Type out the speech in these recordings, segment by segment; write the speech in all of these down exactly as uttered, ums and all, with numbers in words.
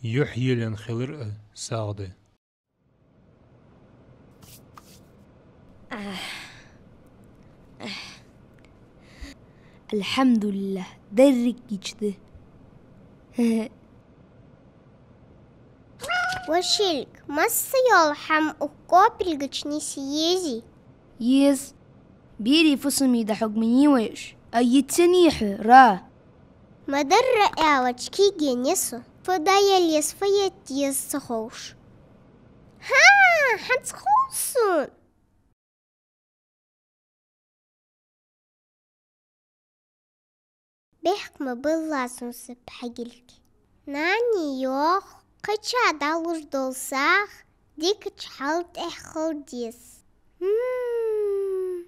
Юхь елен хилар а сагӀа да. Алхьамдулиллахь, деррига гича да. Вошилг, масса йола хӀама укх копилгача нийса езий? Еза. Берий фусамий дӀахьоргма йий вай уж? А йицъеннай хьо, Ра? Ма дарра аьлча, кийгенна я со. Фу дӀаяла еза, фу етта еза ца ховш. ХӀа, хӀанз хов сона. Бехк ма биллалаш сона, са пхьегилг. Нани йоах, кхыча дӀалуш дола сагӀа дикача хьала тӀехьа хила деза. М-м-м.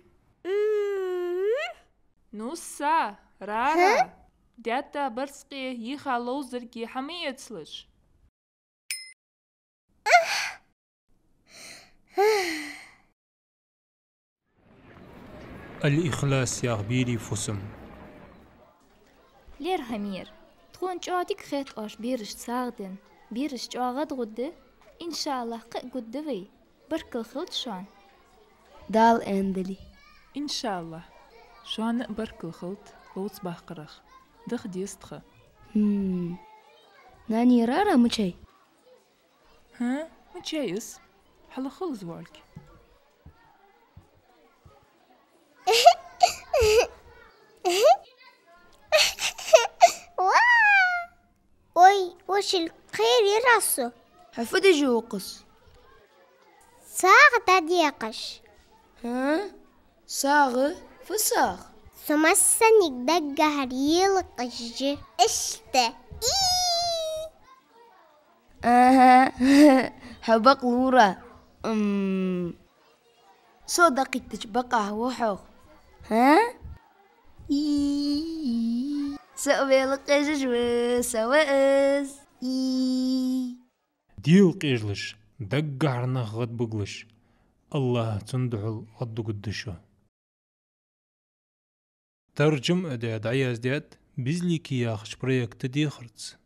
Ну, са, Рара, хӀа? Даьтта барзкъе йиха ловзарги хьа ма эцалаш. Ал-Ихлас яха берий фусам. Лер, Хьамир, тхона чӀоагӀа дика хет оаш берашта сагӀа денна. Бераш чӀоагӀа гӀадгӀургда, иншааллахӀ, кхы а гургда вай. Баркал хилда шоана. Дала аьнна дале. ИншааллахӀ. Шоана а баркал хилда ловца баккхарах. Даха деза тха. Хм. Нани, Рара мичай? ХӀа? Мичай из? Хьалха хила из воалга. Ва! Ой, вошилг, кхерий Ра со. Хьо фу деш ва укхаза? СагӀа дӀадекъаш. ХӀа? СагӀа? Фу сагӀа? Со массанега даггахьара елакъаш я. Иштта. И! Аха, хьо бакълувра. М. Со дӀакхийттача бакъахьа ва хьох. ХӀа? И. Со велакъежаш ва, со ва из. И. Дела къежалаш, даггахьара нах гӀадбугалаш, АллахӀа цунна духьал гӀаддугаргда шо. Таржам а даь, дӀаяздаьд «Безликий» яхача проекта дехарца.